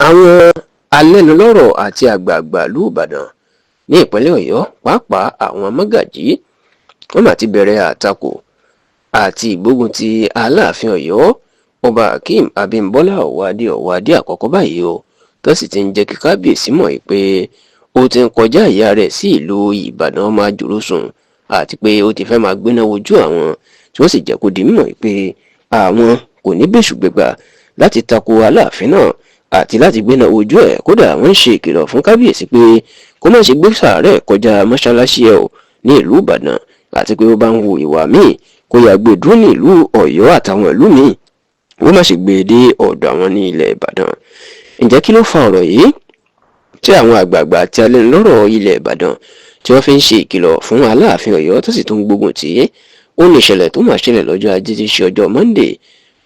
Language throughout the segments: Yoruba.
Àwọn alẹ́nulọ́rọ̀ àti àgbààgbà ìlú Ìbàdàn ní ìpínlẹ̀ Ọ̀yọ́, pàápàá àwọn mọ́gàjí, wọ́n mà ti bẹ̀rẹ̀ àtakò àti ìgbógun ti Aláàfin Ọ̀yọ́, Ọba Akeem Abímbọ́lá Ọ̀wádé Ọ̀wádé àkọ́kọ́ báyìí o, tó sì ti ń jẹ́ kí kábíyèsí mọ̀ pé ó ti ń kọjá ìyá rẹ̀ sí ìlú Ìbàdàn ọmọ àjòròsùn, àti pé ó ti fẹ́ máa gbéná wojú àwọn, tí wọ́n sì jẹ́ kó di mímọ̀ pé àwọn kò ní bẹ́ṣù gbégbá láti tako Aláàfin náà àti láti gbéná wojú ẹ̀. Kódà wọ́n ń ṣe ìkìlọ̀ fún kábíyèsí pé kó má ṣe gbé sàárẹ̀ kọjá mọ́ṣáláṣí ẹ̀ o ní ìlú Ìbàdàn, àti pé ó bá ń hu ìwà míì, kó yà gbé dúró ní ìlú Ọ̀yọ́ àtàwọn ìlú míì, wọ́n má ṣe gbé e dé ọ̀dọ̀ àwọn ní ilẹ̀ Ìbàdàn. Ǹjẹ́ kí ló fa ọ̀rọ̀ yìí tí àwọn àgbààgbà àti alẹ́nulọ́rọ̀ ilẹ̀ Ìbàdàn tí wọ́n fi ń ṣe ìkìlọ̀ fún Aláàfin Ọ̀yọ́ tó sì tún gbógun tì í? Ó ní ìṣẹ̀lẹ̀ tó máa ṣẹlẹ̀ lọ́jọ́ Ajé tí í ṣe ọjọ́ Monday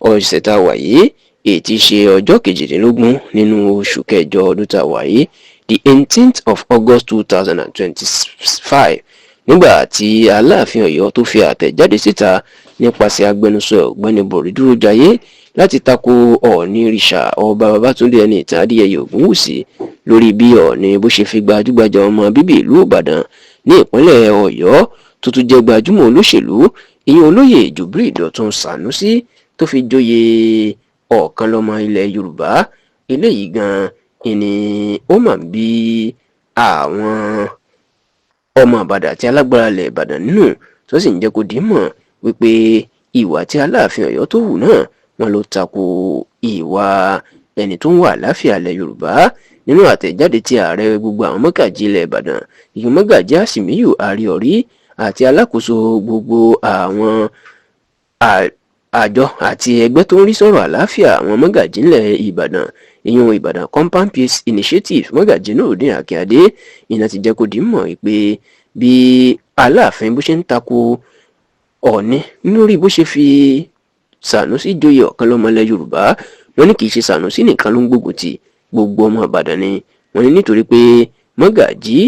ọ̀sẹ̀ tá a wà yìí, èyí tí í ṣe ọjọ́ 18 nínú oṣù kẹjọ ọdún tá a wà yìí, the 18th of August 2025, nígbà tí Aláàfin Ọ̀yọ́ tó fi àtẹ̀jáde síta nípasẹ̀ agbẹnusọ Ọ̀gbẹ́ni Bọ̀rí Dúrójayé láti tako Ọọ̀ni rìṣà, Ọba Babátúndé Ẹniìtàn Adéyẹyè Ògúnwùsì, lórí bí Ọọ̀ni bó ṣe fi gbajúgbajà ọmọ bíbí ìlú Ìbàdàn ní ìpínlẹ̀ Ọ̀yọ́, tó tún jẹ́ gbajúmọ̀ olóṣèlú, ìyẹn Olóyè Jubril Dọ̀tun Sànúsí, tó fi joyè ọ̀kan lọ́mọ ilẹ̀ Yorùbá. Eléyìí gan ni ó mà ń bí àwọn ọmọ Ìbàdàn àti alágbára ilẹ̀ Ìbàdàn nínú, tó sì ń jẹ́ kó di mọ̀ wípé ìwà tí Aláàfin Ọ̀yọ́ tó hù náà, wọn ló tako ìwà ẹni tó ń wà láfíà ilẹ̀ Yorùbá. Nínú àtẹ̀jáde tí ààrẹ gbogbo àwọn mọ́gàjí ilẹ̀ Ìbàdàn, ìyún Mọ́gàjí Àsìmíyù Àríọ̀rí, àti alákòóso gbogbo àwọn àjọ àti ẹgbẹ́ tó ń rí sọ̀rọ̀ àlàáfíà àwọn mọ́gàjí ńlẹ̀ Ìbàdàn, ìyún Ìbàdàn Compound Peace Initiative, Mọ́gàjí Nurudeen Akínadé, iná ti jẹ́ kó di mọ̀ pé bí Aláàfin bó ṣe ń tako Ọ̀ọ̀ni lórí bó ṣe fi Sànúsí joyè ọ̀kan lọ́mọlẹ̀ Yorùbá, wọ́n ní kì í ṣe Sànúsí nìkan ló ń gbógun ti, gbogbo ọmọ Ìbàdàn ni. Wọ́n ní nítorí pé mọ́gàjí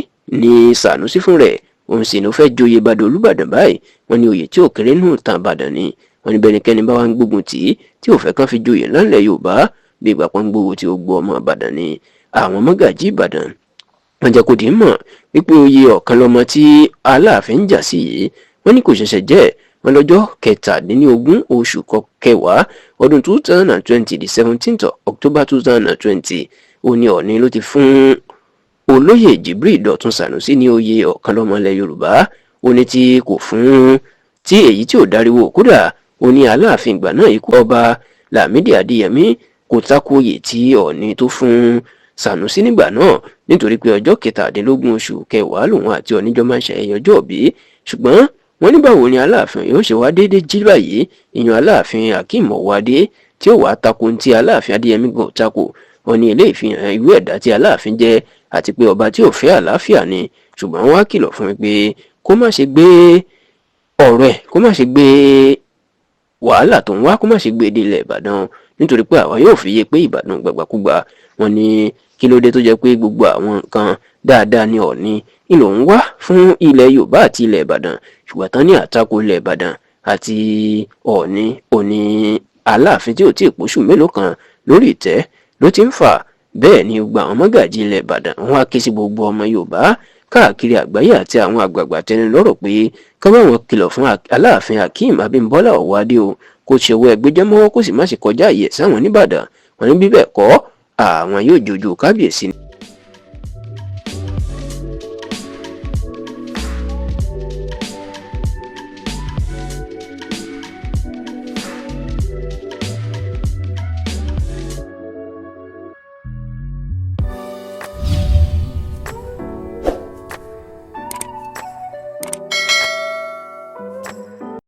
ní Sànúsí fún rẹ̀, òun sì ló fẹ́ joyè Ìbàdàn Olúbàdàn báyìí. Wọ́n ní oyè tí ò kéré nù tàn Ìbàdàn ni. Wọ́n ní bẹ́nikẹ́ni bá wà ń gbógun tì í, tí ò fẹ́ kán fi joyè ńlá Yorùbá, bí ìgbà kan gbógun tí ó gbọ́ ọmọ Ìbàdàn ni. Àwọn mọ́gàjí Ìbàdàn, wọ́n jẹ́ kó di mọ̀ wípé oyè ọ̀kan lọ́mọ tí Aláàfin ń jà sí yìí, wọ́n ní kò ṣẹ̀ṣẹ̀ jẹ́. Wọ́n lọ́jọ́ 17 oṣù kẹwàá ọdún 2020, the 17th October 2020, ó ní Ọ̀ọ̀ni ló ti fún Olóyè Jibril Dọ̀tun Sànúsí ní oyè ọ̀kan lọ́mọ ilẹ̀ Yorùbá. Ó ní tí kò fún tí èyí tí ò dáríwó. Kódà ó ní Aláàfin ìgbà náà, ikú Ọba Lámìdí Adéyẹmí, kò tako oyè tí Ọ̀ọ̀ni tó fún Sànúsí nígbà náà, nítorí pé ọjọ́ 17 oṣù kẹwàá lòun àti Ọ̀ọ̀ni jọ máa ń ṣayẹyẹ ọjọ́ òbí. Ṣùgbọ́n wọ́n ní báwo ni Aláàfin yóò ṣe wá déédéé jí báyìí, ìyẹn Aláàfin Akeem Ọ̀wádé, tí ó wàá tako tí Aláàfin Adéyẹmí gan tako? Wọ́n ní eléyìí fi hàn irú ẹ̀dá tí Aláàfin jẹ́, àti pé ọba tí ò fẹ́ àlàáfíà ni. Ṣùgbọ́n wọ́n á kìlọ̀ fún mi pé kó má ṣe gbé ọ̀rọ̀ ẹ̀, kó má ṣe gbé wàhálà tó ń wá, kó má ṣe gbé dé ilẹ̀ Ìbàdàn, nítorí pé àwa yóò fi yé pé Ìbàdàn gbàgbàkúgbà. Wọ́n ní kí ló dé tó jẹ́ pé gbogbo àwọn nǹkan dáadáa ní Ọ̀ọ̀ni ìlò ń wá fún ilẹ̀ Yorùbá àti ilẹ̀ Ìbàdàn, ṣùgbọ́n tán ní àtakò ilẹ̀ Ìbàdàn àti Ọ̀ọ̀ni òní Aláàfin tí ò tí ì pósù mélòó kan lórí ìtẹ́ ló ti ń fà bẹ́ẹ̀ ni. Gbogbo àwọn mọ́gàjí ilẹ̀ Ìbàdàn, wọn á ké sí gbogbo ọmọ Yorùbá káàkiri àgbáyé àti àwọn àgbààgbà tẹni lọ́rọ̀ pé ká bá wọn kìlọ̀ fún Aláàfin Akeem Abímbọ́lá Ọ̀wádé o, kó ṣe owó ẹgbẹ́jọ́ mọ́wọ́, kó sì má ṣe kọjá àyè sáwọn nìbàdàn. Wọn ní bíbẹ̀ kọ́, àwọn yóò jojú kábíyèsí.